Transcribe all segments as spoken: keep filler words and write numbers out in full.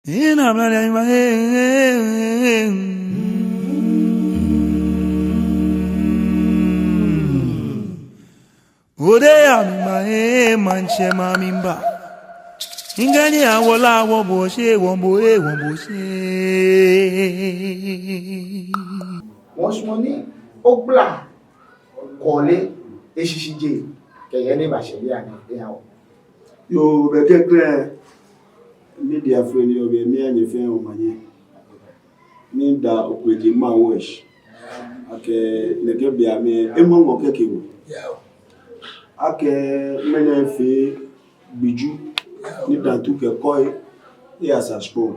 Ina mla ya ima. Ode ya mi ma e manche ma mi mba. Ingani awola wo boshe, wo bo e, wo boshe. Wɔsumɔɔ ni ogbala Kɔle eshishijee kɛ he ni ebashɛ biɛ nɛɛ eha wɔ. Yoo, bɛ kɛkɛ, mediafoi ni yɔɔ biɛ, miiha nyɛ fɛɛ omanye. Miida Okwejima West akɛ nɛkɛ beiaŋ mli, emɔ mɔ kɛkɛ wɔ. Akɛ mɛni fee gbiju ni Dantu kɛ Kɔle eya sa shikpɔŋ.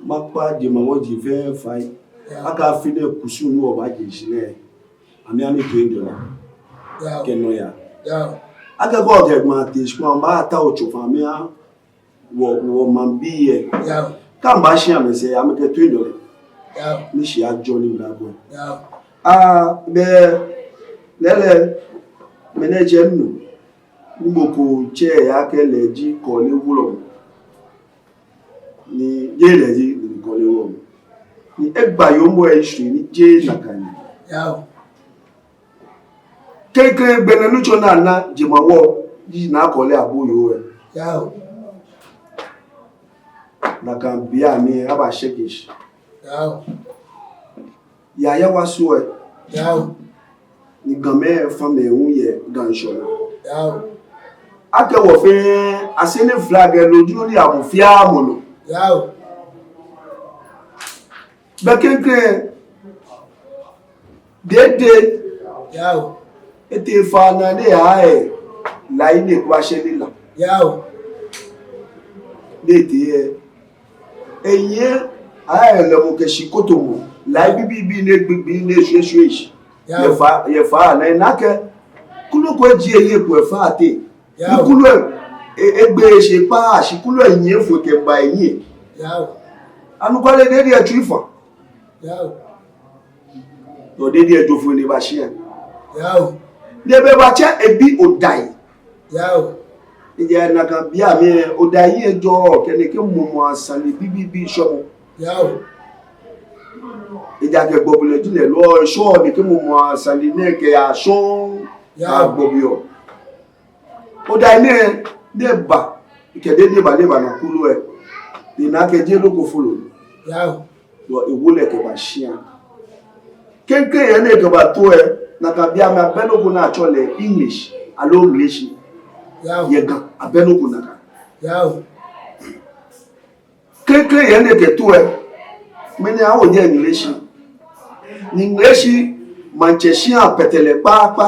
Makpa jemawɔji fɛɛ fai akɛ afi nɛɛ kusum ni wɔbaaje shishi nɛɛ, amɛha ni toiŋjɔlɛ kɛ nɔyaa. Akɛ kɛ okɛ gbaa tee shikpɔŋ, amɛbaatao tsofa, amɛha wɔ, wɔmaŋbii lɛ. Kɛ amɛba shia amɛsɛɛ, amɛkɛ toiŋjɔlɛ ni shi ajɔ ni mla bɔ. Aa, bɛ lɛɛlɛŋ, mɛnɛ jɛ minu ni mɔ ko tsɛ ehe akɛ lɛ ji Kɔle wulɔmɔ. Ni jeee lɛ ji Kɔle wulɔmɔ. Ni egba yoomo lɛ history ni jeee nakai ni. Klɛŋklɛŋ gbɛ nɛɛ nitsumɔ ni ana jemawɔji ni akɔle abo yoo lɛ, nakai beiaŋ mli aba shɛkɛ shi. Yaya Waso lɛ, ni Gamɛi fã amɛ hu yɛ Ga Ŋshɔ nɔ. Akɛ wɔ fɛɛ, Asɛrɛ flag lɛ, no ji nɔ ni yɔɔ mɔ fɛɛ mɔ nɔ. Bɛ klɛŋklɛŋ, Dede, etee faa naa ni eya he La ni ekɛbashɛ ni La. Ni etee lɛ, ehiɛ, ahe lɛ mɔ kɛ shi kotomɔ, La bibii ni egbigbi ni eshwie shwie shi. Yɛ faa, yɛ faa naa, ena akɛ kulu ko ji ehiɛ ko yɛ faa teŋ. Ni kulu lɛ, e, egbe shi kpa shi, kulu lɛ nyiɛ foi kɛba ehiɛ. Anɔkwale, Dede lɛ tsui fã. No Dede lɛ jo foi ni eba shia. Ni ebɛ batsɛ ebi Odai. Ejaakɛ nakai beiaŋ mli lɛ, Odai hiɛ jɔɔ kɛ nɛkɛ mumɔ asane bibii shɔmɔ. Ejaakɛ gbɔbilɔ ji lɛ, lɔ eshɔ nɛkɛ mumɔ asane nɛɛ kɛya shɔŋŋ. Agbɔbiɔ. Odai nɛɛ, ni eba, kɛ Dede ba ni eba na kulu lɛ, ni ena akɛ jeee nɔ ko folo. No ewo lɛ kɛba shia. Klɛŋklɛŋ he ni ekɛbato lɛ, nakai beiaŋ mli abɛ nɔ ko ni atsɛɔ lɛ English aloo Ŋleshi. Yɛ Ga, abɛ nɔ ko nakai. Klɛŋklɛŋ he ni ekɛto lɛ, mɛni awo nyɛ Ŋleshi. Ni Ŋleshi maŋtsɛ shia pɛtɛ lɛ kpakpa.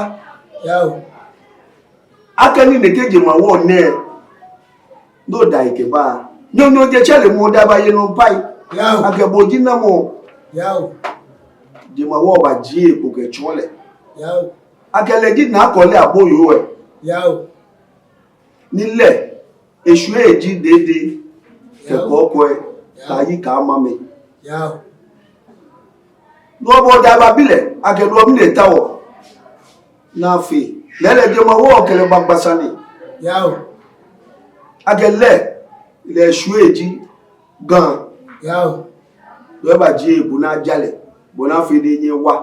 Akɛni nɛkɛ jemawɔŋ nɛɛ, no Odai kɛba. Nyɔnyɔɔnyɛ tsɛ lɛ mɔ Odai baye nɔ pai. Akɛ bo ji namɔ. Jemawɔŋ baajie kpo kɛtsɔɔ lɛ akɛ lɛ ji Naa Kɔle abo yoo lɛ. Ni lɛ, eshwie eji Dede kɛ Kɔkɔi, kaayi kaama mɛi. No hewɔ Odai babi lɛ akɛ no mli lɛ etaoɔ ni afee. Lɛɛlɛŋ jemawɔŋ kɛ lɛ bagba sane. Akɛ lɛ, lɛ eshwie eji Ga. No ebaajie kpo ni aja lɛ, bɔ ni afee ni enyɛ ewa.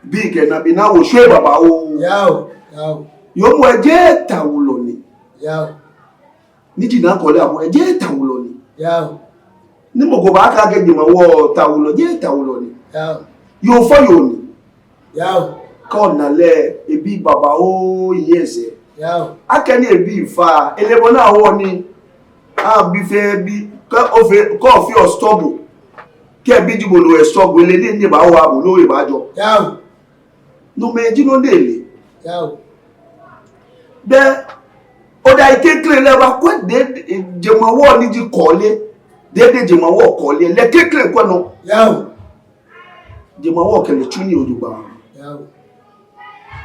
Bii kɛ nabii ni awo shwie babaoo. Yoomo lɛ jeee tawulɔ ni. Ni ji Naa Kɔle abo lɛ jeee tawulɔ ni. Ni mɔ ko baakɛɛ akɛ jemawɔŋ tawulɔ, jeee tawulɔ ni. Yoo fɔyoo ni. Kɛ ona lɛ, ebii babaoo yɛ esɛɛ. Akɛni ebii fa, ele bɔ ni awoɔ nii. Aa, bi fɛɛ bi, kɛ ofee, kɛ ofeɔ stubble, kɛ ebi ji bo ni oyɛ stubble, ele nii ni ebaawa bo, no ebaajɔ. Nomɛi ji nɔ ni ele. Bɛ Odai klɛŋklɛŋ lɛ bakwɛ Dede, jemawɔŋ ni ji Kɔle, Dede jemawɔŋ Kɔle, lɛ klɛŋklɛŋ kwɛ nɔ. Jemawɔŋ kɛ lɛ tsu nii jogbaŋŋ.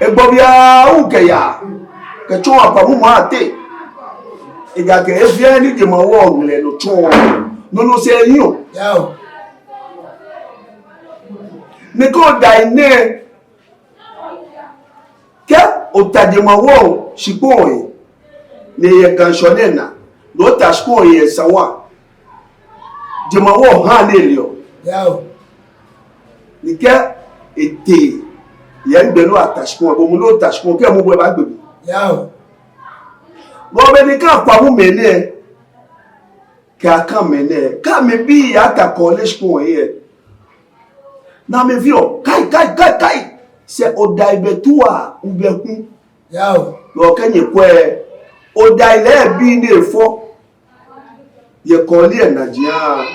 Egbɔbiɔ hu kɛyaa, kɛtsɔ Apamu maŋ ateŋ. Ejaakɛ he fɛɛ ni jemawɔŋ ŋlɛ nɔ tsɔ, no nɔ sɛɛ ehiɔ. Nɛkɛ Odai nɛɛ, kɛ ota jemawɔŋ shikpɔŋ lɛ, ni eyɛ Ga Ŋshɔ nɛɛ naa, ni ota shikpɔŋ lɛ yɛ Sawa, Jemawɔŋ ha ni eleɔ. Yao. Ni kɛ etee yɛ gbɛ nɔ ata shikpɔŋ, bo mɔ ni ota shikpɔŋ, kɛ mɔ bɔ ebaagbe bo. Yao. Bɔ be ni kɛ akpa mɔ mɛnɛ, kɛ akɛ mɛnɛ, kɛ amɛbi ata Kɔɔle shikpɔŋ yɛ. Ni amɛfeɔ, kai, kai, kai, kai. Sɛ odai bɛ tua, obɛ ku. Yao. Lɔ kɛ nyɛkwɛ, odai lɛ bii ni efɔ yɛ Kɔɔle lɛ najiaŋ lɛ,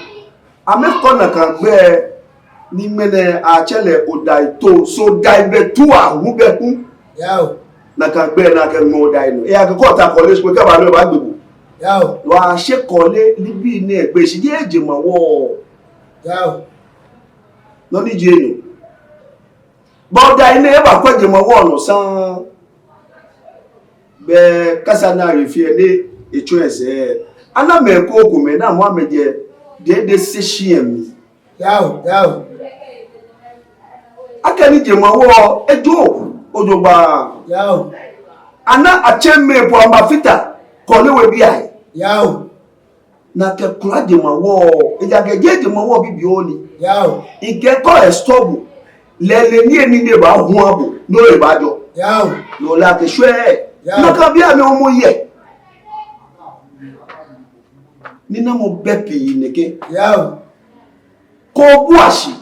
amɛkɔ nakai gbɛ ni ŋmɛnɛ atsɛ lɛ Odai Too, sɛ odai bɛ tua, obɛ ku. Yao. Nakai gbɛ ni akɛŋmɛ odai nɔ. Eya kɛ kɔ ota Kɔɔle shikpɔŋ, kɛ eba nɔ ebaagbe bo. Yao. Wɔshe Kɔɔle nibii nɛɛ gbɛ shi, jeee jemawɔŋ. Yao. Nɔ ni ji enyɔ. Bɔ odai nɛɛ ebakwɛ jemawɔŋ nɔ saŋŋ. Be kasa ni awie fɛɛ ni etsɔ esɛɛ. Ana mɛi krokomɛi ni amɛ amɛjɛ dede sɛɛ shi yɛ mli. Yao, yao. Akɛni jemawɔŋ ejo, ojogbaŋŋ. Yao. Ana atsɛ mɛi po amɛbafata Kɔɔle We bii ahe. Yao. Ni akɛkula jemawɔŋ, ejaakɛ jeee jemawɔŋ bibioo ni. Yao. Ekɛ kɔ e stop. Lɛ lɛ ni eni ni ebaahu abo, no ebaajɔ. Yao. No lɛ akɛ shwɛ. Yao. Nakai bii amɛ omɔ yɛ. Ni namɔ bɛ pii nɛkɛ. Yao. Ko bua shi.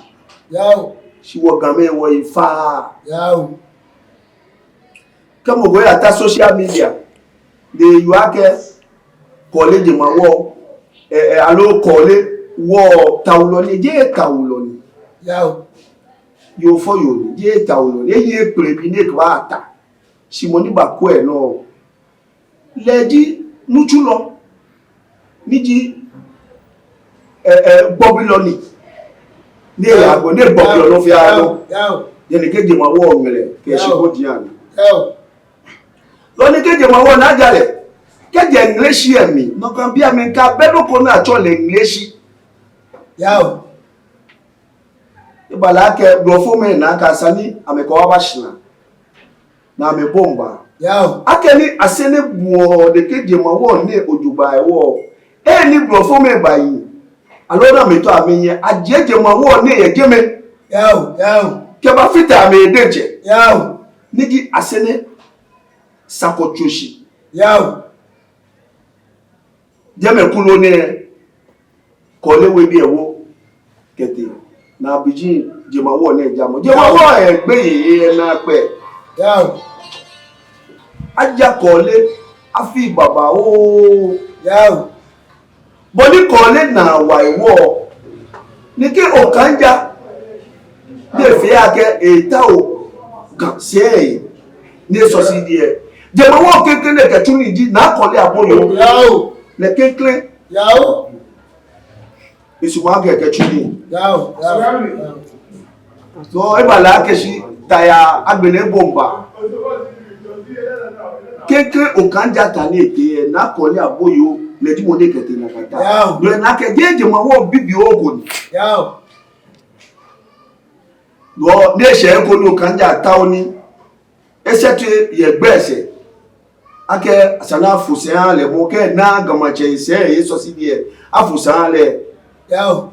Yao. Shi wɔ Gamɛi wɔyi fa. Yao. Kɛ mɔ ko yata social media, ni eyɔɔ akɛ Kɔɔle jemawɔŋ, ɛ, ɛ, aloo Kɔɔle wɔŋ tawulɔ ni, jeee tawulɔ ni. Yao. Yoo fɔ yoo ni, jeee tawulɔ ni. Eyi ekpele bi ni ekɛbaata. Shi mɔ ni bakwɛ nɔ lɛ ji nitsulɔ, ni ji, ɛ, ɛ, gbɔbilɔ ni. Ni eya gbɔ, ni gbɔbilɔ nɔ fɛɛ nɔ. Yao. Yɛ nɛkɛ jemawɔŋ ŋmɛlɛ, kɛ shi ko diɛŋtsɛ. Yao. Lɔ nɛkɛ jemawɔŋ naa ja lɛ. Kɛjɛ Ŋleshi lɛ mli, nakai bii amɛkabɛ nɔ ko ni atsɛɔ lɛ Ŋleshi. Yao. Eba lɛ akɛ blɔfomɛi naa akɛ esa ni amɛkɛ wɔ aba shara. Ni amɛbɔ mba. Yao. Akɛni Asɛrɛ buɔ nɛkɛ jemawɔŋ nɛɛ ojogbaŋŋ hewɔ, ehe ni blɔfomɛi bayi, aloo ni amɛto amɛnyɛ, ajie jemawɔŋ nɛɛ yɛ jɛmɛ. Yao, yao. Kɛbafata amɛ diɛŋtsɛ. Yao. Ni ji Asɛrɛ Sakotsoshi. Yao. Jɛmɛ kolo nɛɛ, Kɔɔle We bii ewo kɛtee, ni abi ji jemawɔŋ nɛɛ jamɔ. Jemawɔŋ lɛ gbeyei lɛ naakpɛɛ. Yao. Aja Kɔɔle afii babaoo. Yao. Bɔ ni Kɔɔle naa wa hewɔ, nɛkɛ Okaija ni efee akɛ etao Ga sɛɛ ni esɔsi diɛ. Jemawɔŋ klɛŋklɛŋ ni ekɛtsu nii ji Naa Kɔɔle Aboyoo. Yao. Lɛ klɛŋklɛŋ. Yao. Misumɔɔ akɛ ekɛtsu nii. Yao, yao, yao. So, eba lɛ akɛ shi ta ya agbɛnɛ ebɔ mba. Klɛŋklɛŋ Okaija ta ni etee lɛ, Naa Kɔɔle Aboyoo lɛ ji mɔ ni kɛtee nakai ta. Yao. No lɛ nakai jeee jemawɔŋ bibioo ko ni. Yao. No, ni eshɛ he ko ni Okaija tao ni esɛɛ tee yɛ gbɛ sɛɛ. Akɛ esa ni afo sɛi aha lɛ, mɔ kɛ naa Ga Maŋtsɛ sɛi esɔsi diɛ, afo sɛi aha lɛ. Yao.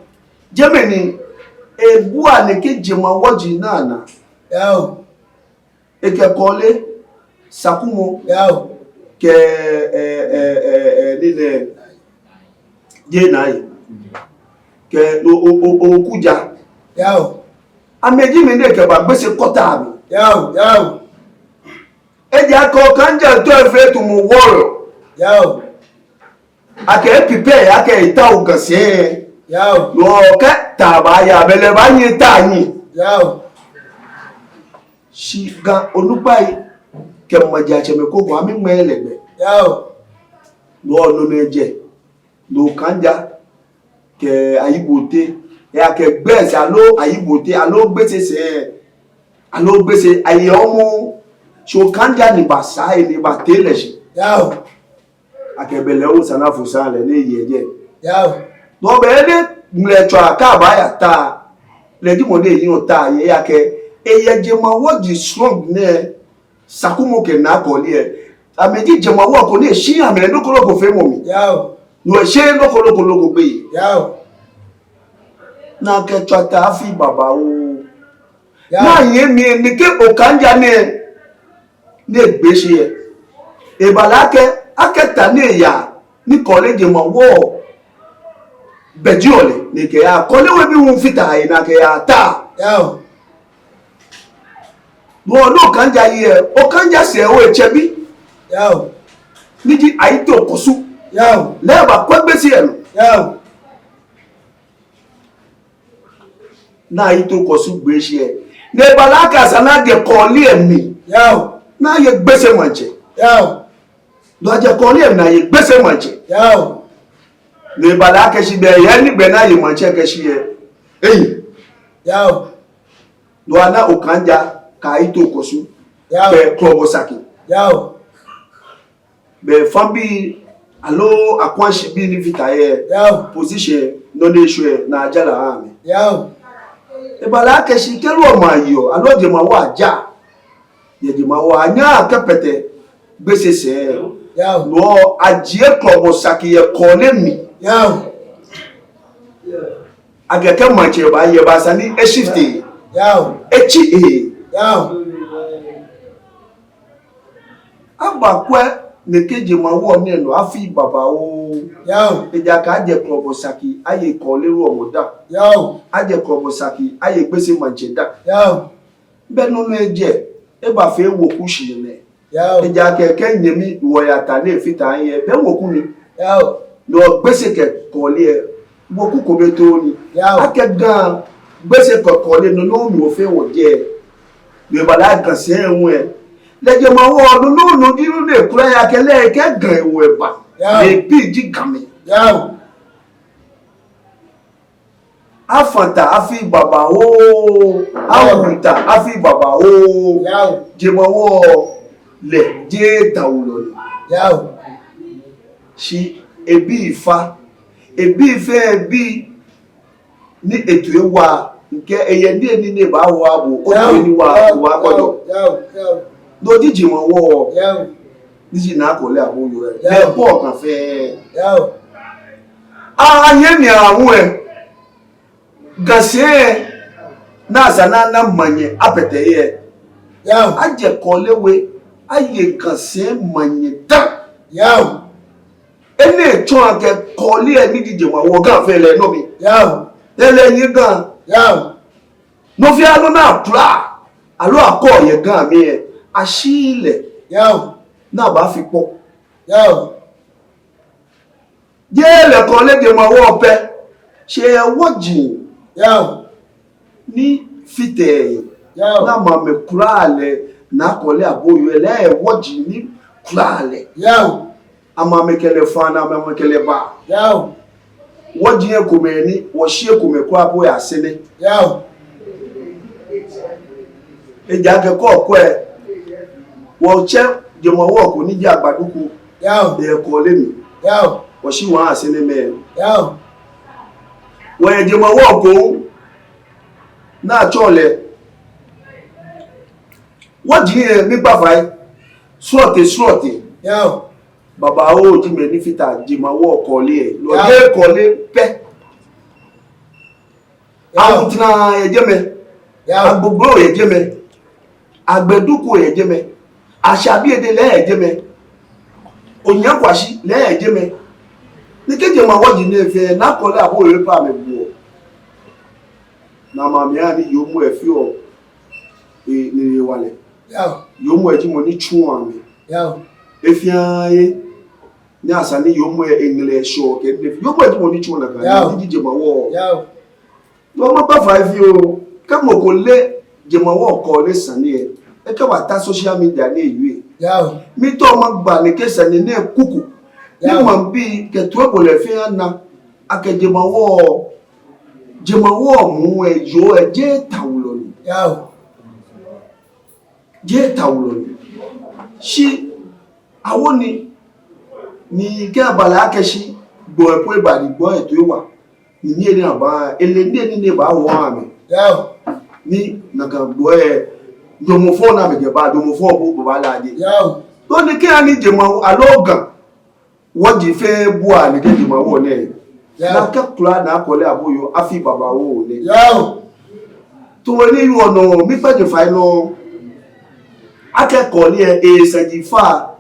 Jɛmɛ ni ebua nɛkɛ jemawɔji nɛɛ naa. Yao. Ekɛ Kɔɔle, Sakumɔ. Yao. Kɛ, ɛ, ɛ, ɛ, ɛ, ni nɛ, je na yi. Kɛ o, o, o, Okuja. Yao. Amɛji mɛi ni ekɛba Gbese kɔta mli. Yao, yao. Ejaakɛ Okaija too efee tumɔ wɔlɔ. Yao. Akɛ eprepare akɛ etao Ga sɛɛ. Yao. Lɔ kɛ ta baaya, belɛ ebaanyiɛ ta nyiɛ. Yao. Shi Ga onukpai kɛ majiatsɛmɛi krokomɛi amɛŋmɛɛɛ lɛ gbɛ. Yao. Lɔ nɔ ni ejɛ. Lɔ Okaija kɛ Ayibote, eya kɛ Gbese aloo Ayibote aloo Gbese sɛɛ, aloo Gbese ayi ɔmɔ, shi Okaija ni basaa he ni batee lɛ shi. Yao. Akɛ belɛ esa ni afo sɛi aha lɛ ni eye jɛi. Yao. No be ni ŋmlɛtswaa kɛ abaaya ta, lɛ ji mɔ ni ehiɔ ta yɛ, eya kɛ, eyɛ jemawɔji strong nɛɛ, Sakumɔ kɛ Naa Kɔɔle lɛ, amɛji jemawɔŋ ko ni eshiii amɛ nɔ ko nɔ ko feemɔ mli. Yao. No esheee nɔ ko nɔ ko nɔ ko gbeyei. Yao. Nakai tswa ta afii babaoo. Yao. Naa nyɛmi, nɛkɛ Okaija nɛɛ, ni egbee shi lɛ, eba lɛ akɛ, akɛ ta ni eyaa, ni Kɔle jemawɔŋ bɛ jio lɛ, ni ekɛya, Kɔle We bii hu fata he ni akɛya ta. Yao. No, no Okaija yi lɛ, Okaija sɛɛ hu etsɛ bi. Yao. Ni ji Ayi Too Kosu. Yao. Lɛ ebakwɛ Gbese lɛ nɔ. Yao. Ni Ayi Too Kosu gbee shi lɛ, ni eba lɛ akɛ esa ni ajɛ Kɔle lɛ mli. Yao. Ni aye Gbese maŋtsɛ. Yao. No ajɛ Kɔle lɛ mli ni aye Gbese maŋtsɛ. Yao. Ni eba lɛ akɛ shi be lɛ ni gbɛ ni aye maŋtsɛ kɛ shi lɛ, eyi. Yao. No ana Okaija kɛ Ayi Too Kosu. Yao. Kɛ Krɔbɔ Saki. Yao. Be fã bii aloo Akwashi bii ni fata he. Yao. Position nɔ ni eshwɛ ni aja lɛ aha amɛ. Yao. Eba lɛ akɛ shi kɛlɛ maŋ yeɔ, aloo jemawɔŋ aja. Yɛ jemawɔŋ anyaa akɛ pɛtɛ Gbese sɛɛ. Yao. No ajie Krɔbɔ Saki yɛ Kɔle mli. Yao. Akɛ kɛ maŋtsɛ ba, yɛ ba esa ni e shift. Yao. Etsi he. Yao. Abakwɛ nɛkɛ jemawɔŋ nɛɛ nɔ afii babaoo. Yao. Ejaakɛ ajɛ Krɔbɔ Saki aye Kɔle wulɔmɔ dã. Yao. Ajɛ Krɔbɔ Saki aye Gbese maŋtsɛ dã. Yao. Be nɔ nɔ ejɛ, ebafee weku shihilɛ. Yao. Ejaakɛ kɛ nyɛmi wɔya ta ni efata he lɛ, be weku ni. Yao. No Gbese kɛ Kɔle lɛ, weku ko bɛ too ni. Yao. Akɛ Ga, Gbese kɛ Kɔle nɔ nɔ mli wɔfɛɛ wɔjɛ. Ni eba lɛ Ga sɛɛ hu lɛ, lɛ jemawɔŋ nɔ nɔ nɔ ji nɔ ni ekula ya kɛ lɛ kɛ Ga ewo eba. Yao. Ni ebii ji Gamɛi. Yao. Afã ta afii babaoo, awu ta afii babaoo. Yao. Jemawɔŋ lɛ, jeee tawulɔ ni. Yao. Shi ebii fa, ebii fɛɛ ebii ni etoi wa, ŋkɛɛ eyɛ niyenii ni ebaawa bo, otoi ni wa, wa kɔjɔ. Yao, yao. No ji jemawɔŋ. Yao. Ni ji Naa Kɔle Aboyoo lɛ. Yao. Lɛ bɔ Ga fɛɛ. Yao. Aa, nyɛmi awu lɛ. Ga sɛɛ, ni esa ni ana manyɛ apɛtɛ he lɛ. Yao. Ajɛ Kɔle We, aye Ga sɛɛ manyɛ dã. Yao. Enɛ tsɔɔ akɛ Kɔle lɛ ni ji jemawɔŋ Ga fɛɛ lɛ nɔ mli. Yao. Lɛ lɛ nyiɛ Ga. Yao. Nɔ fɛɛ nɔ ni akula, aloo akɔ yɛ Ga mli lɛ, ashiii lɛ. Yao. Ni abaafi kpɔ. Yao. Jeee lɛ Kɔle jemawɔŋ pɛ, shi eyɛ wɔji. Yao. Ni fite. Yao. Ni amɛkula lɛ, Naa Kɔle Aboyoo lɛ, wɔji ni kula lɛ. Yao. Amɛkɛ lɛ fã ni amɛkɛ lɛ ba. Yao. Wɔji ekomɛi ni, wɔshi ekomɛi kwraa po yɛ Asɛrɛ. Yao. Ejaakɛ kɛ okwɛ, wɔtsɛ jemawɔŋ ko ni ji Agbaduku. Yao. Eyɛ Kɔle mli. Yao. Wɔshi wɔha Asɛrɛmɛi. Yao. Wɔyɛ jemawɔŋ ko ni atsɛɔ lɛ, wɔji lɛ, miikpa fai, srɔtoi, srɔtoi. Yao. Babaoo ji mɛi ni fata jemawɔŋ Kɔle lɛ. Yao. Lɛ Kɔle pɛ. Yao. Awutra yɛ jɛmɛ. Yao. Agbogbo yɛ jɛmɛ. Agbedu ko yɛ jɛmɛ. Ashabi Ede lɛ yɛ jɛmɛ. Onyankwashi lɛ yɛ jɛmɛ. Ni kɛ jemawɔji nɛɛ fɛɛ, Naa Kɔle Aboyoo pɛ amɛbuɔ. Ni amɛmiiha ni yoomo lɛ feɔ, e, ni ewala. Yao. Yoomo lɛ ji mɔ ni tsuɔ amɛ. Yao. He fɛɛ he ni esa ni yoomo lɛ eŋɛlɛ eshɔ kɛ nɛɛ. Yoomo lɛ ji mɔ ni tsuɔ nakai. Yao. Ni ji jemawɔŋ. Yao. No makpa fai fioo, kɛ mɔ ko le jemawɔŋ Kɔle sane lɛ, ekabata social media ni ewie. Yao. Miitao magba nɛkɛ sane nɛɛ kuku. Ni, yao, maŋbii kɛ toibolɔi fɛɛ ana akɛ jemawɔŋ, jemawɔŋ muu lɛ, yoo lɛ, jeee tawulɔ ni. Yao. Jeee tawulɔ ni. Shi awo ni, ni kɛ aba lɛ akɛ shi gbɔi po eba ni gbɔi lɛ toi wa. Ni niyenii aba, ele niyenii ni ebaawo aha amɛ. Yao. Ni nakai gbɔi lɛ, jɔɔmɔ fɔŋ ni amɛkɛba, jɔɔmɔ fɔŋ po baaba lɛ aje. Yao. Tɔ ni kɛ ani jemawɔŋ aloo Ga wɔji fɛɛ bua nɛkɛ jemawɔŋ nɛɛ. Yao. Nakai kula Naa Kɔle Aboyoo afii babaoo nɛ. Yao. Tamɔ ni yɔɔ nɔ, miikpa je fai nɔ. Akɛ Kɔle lɛ, esaji fa.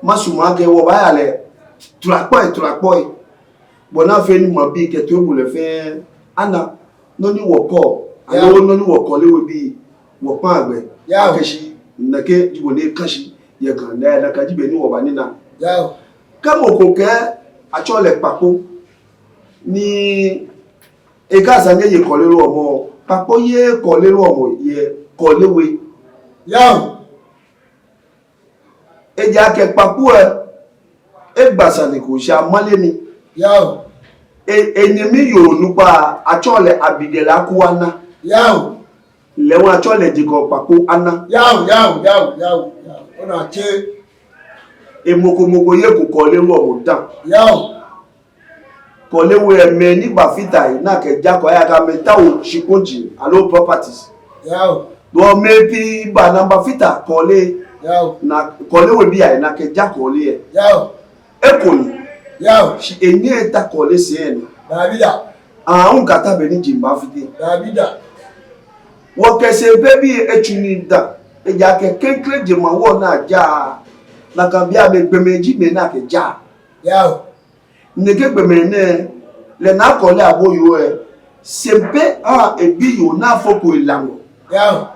Masumɔ akɛ wɔbaaya lɛ trakpɔi, trakpɔi. Bɔ ni afee ni maŋbii kɛ toibolɔi fɛɛ ana nɔ ni wɔkɔ, aloo nɔ ni wɔ Kɔle webii wɔkpaa gbɛ. Yao. Akɛ shi nɛkɛ ji bɔ ni eka shi yɛ Ga nɛɛ, nakai ji bɔ ni wɔbanina. Yao. Kɛ mɔ ko kɛɛ atsɛɔ lɛ Kpakpo, ni ekɛɛ esa ni eye Kɔle lɛ mɔ, Kpakpo yeee Kɔle lɛ mɔ yɛ Kɔle we. Yao. Ejaakɛ Kpakpo lɛ, egba sane ko shi amale ni. Yao. E, enyɛmi yoo onukpa, atsɛɔ lɛ Abigail Akuana. Yao. Lɛ hu atsɛɔ lɛ Jacob Kpakpo Ana. Yao, yao, yao, yao, yao. Ona tsɛ. Emɔ ko mɔ ko yeee Kɔle lɛ mɔ dã. Yao. Kɔle we lɛ, mɛi ni bafata he ni akɛja Kɔle lɛ, akɛ amɛtao shikpɔji aloo properties. Yao. Ni mɛi pii ba ni amɛbafata Kɔle. Yao. Ni Kɔle webii ayi ni akɛja Kɔle lɛ. Yao. Eko ni. Yao. Shi enyɛɛɛ eta Kɔle sɛi nɔ. Dabida. Aahu kɛta be ni jeŋ baafite. Dabida. Wɔkɛ Sempe bii etsu nii dã. Ejaakɛ klɛŋklɛŋ jemawɔŋ ni aja, nakai bei amɛ gbɔmɛi ji mɛi ni akɛja. Yao. Nɛkɛ gbɔmɛi nɛɛ, lɛ Naa Kɔle Aboyoo lɛ, Sempe ha ebiyoo ni afɔko elaŋɔ. Yao.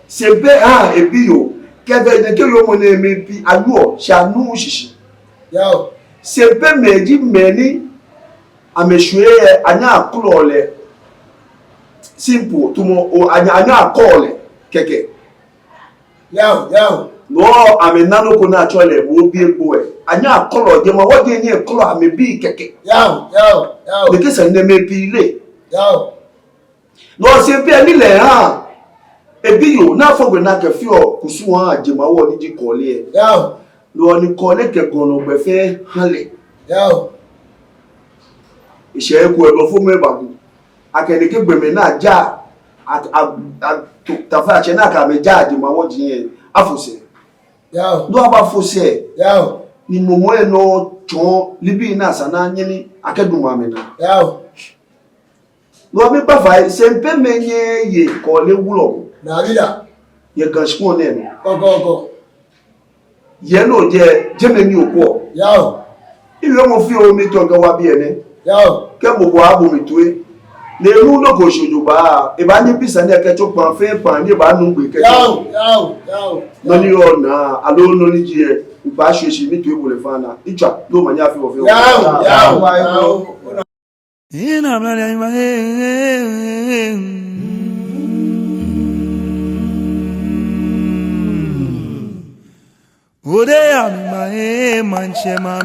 Sempe ha ebiyoo, kɛfee nɛkɛ yoomɔ nɛɛ mɛi pii anuɔ, shi anuuu shishi. Yao. Sempe mɛi ji mɛi ni amɛshwie lɛ, anyɛɛɛ akɔlɔ lɛ simple, tamɔ, o, anyɛɛɛ, anyɛɛɛ akɔlɔ lɛ kɛkɛ. Yao, yao. Ni amɛna nɔ ko ni atsɛɔ lɛ wo bi egbo lɛ. Anyɛɛɛ akɔlɔ, jemawɔji nyɛɛɛ akɔlɔ amɛbii kɛkɛ. Yao, yao, yao. Nɛkɛ sane nɛɛ mɛi pii leee. Yao. Ni Sempe ni lɛ ha ebiyoo ni afɔ gbɛ ni akɛfeɔ kusum aha jemawɔŋ ni ji Kɔle lɛ. Yao. Ni Kɔle kɛ Gɔnɔ gbɛ fɛɛ ha lɛ. Yao. Eshɛ eko lɛ blɔfomɛi baku. Akɛ nɛkɛ gbɔmɛi ni aja, a, a, a, to, taflatsɛ ni akɛ amɛja jemawɔji lɛ, afo sɛɛ. Yao. Ni abafo sɛɛ. Yao. Ni mumɔ lɛ nɔ tsɔɔ nibii ni esa ni anyɛ ni akɛdamɔ amɛnaa. Yao. Ni miikpa fai, Sempemɛi nyɛɛɛ ye Kɔle wulɔmɔ. Dabida. Yɛ Ga shikpɔŋ nɛɛ nɔ. Kɔkɔɔkɔ. Yɛ no jɛ, jɛmɛ ni okwɛɔ. Yao. Iwe mɔ fioo mitɔ̃ kɛwa biɛ nɛɛ. Yao. Kɛ mɔ ko abu mi toi, ni enu nɔ ko shi jogbaŋŋ, ebaanyɛ ebi sane lɛ kɛtsɔ kpaa fɛɛ kpaa ni ebaanu gbɛ kɛtsɔ. Yao, yao, yao. Nɔ ni yɔɔ naa, aloo nɔ ni ji lɛ, mibaashwie shi mitoi bo lɛ fɛɛ naa. Itswa, ni omanye afee wɔ fɛɛ wɔ. Yao, yao, yao. Ode ya mi ma, eh, manche mami.